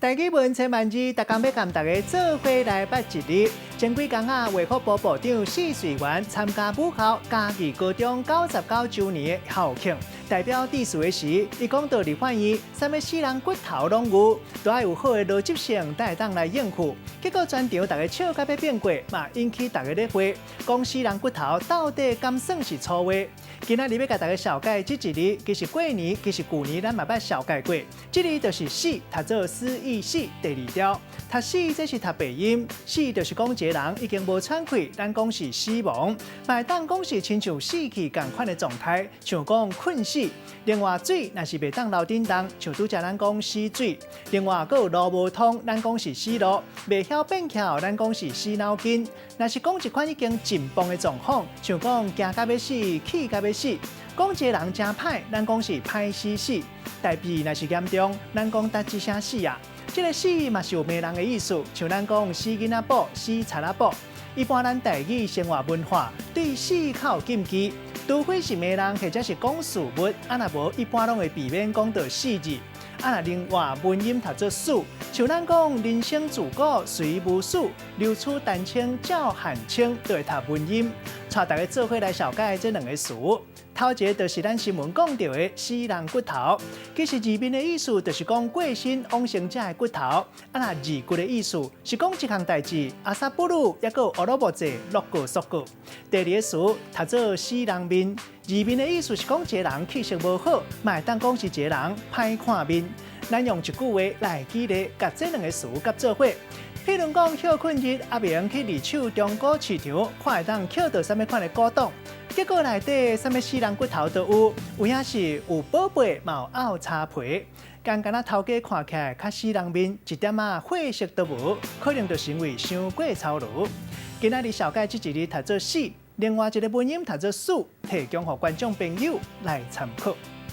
台語文千萬字，逐工欲共大家做伙來捌一字。前幾工啊，衛福部部長許瑞元參加母校嘉義高中99週年的校慶，代表致辭的時，伊講到立法院，啥物死人骨頭攏有，都愛有好的邏輯性，才會當來應付。結果全場逐家笑甲欲變過，嘛引起大家咧話，講死人骨頭到底敢算是粗話？今仔日欲共大家紹介這一字，其實過年，其實舊年咱嘛捌紹介過，這字就是死，讀做思義死第二調。讀死這是讀白音，死就是講一个人已經無喘氣，咱講是死亡，嘛會當講是親像死去仝款的狀態，像講睏死。另外水若是袂當留振動，像拄才咱講死水。另外閣有路無通，咱講是死路；袂曉變巧，咱講是死腦筋。若是講一款已經緊繃的狀況，像講驚甲欲死，氣甲欲死。講一个人誠歹，咱講是歹死死。代誌若是嚴重，咱講得這聲死啊。這个死嘛是有罵人的意思，像咱講死囡仔脯、死賊仔脯。一般咱台語生活文化對死較有禁忌，除非是罵人或者是講事物，啊若無一般攏會避免講到死字。啊若另外文音讀做死，像咱講人生自古誰無死，留取丹青照汗青，都會讀文音。帶大家做伙來紹介這兩个詞。頭一个就是咱新聞講著的死人骨頭，其實字面的意思就是講過身往生者的骨頭。啊，若字骨的意思是講一項代誌，阿薩布魯抑閣有烏魯木齊落過縮過。第二个詞讀做死人面，字面的意思是講一个人氣色無好，嘛會當講是一个人歹看面。咱用一句話來舉例，共這兩个詞佮做伙。譬如講，歇睏日阿明去二手中古市場，看會當抾著啥物款的古董，結果內底啥物死人骨頭都有，有影是有寶貝，嘛有漚柴皮。敢若頭家看起來較死人面，一點仔血色都無，可能就是因為傷過操勞。今仔日紹介這一字讀做死，另外一个文音讀做死，提供予觀眾朋友來參考。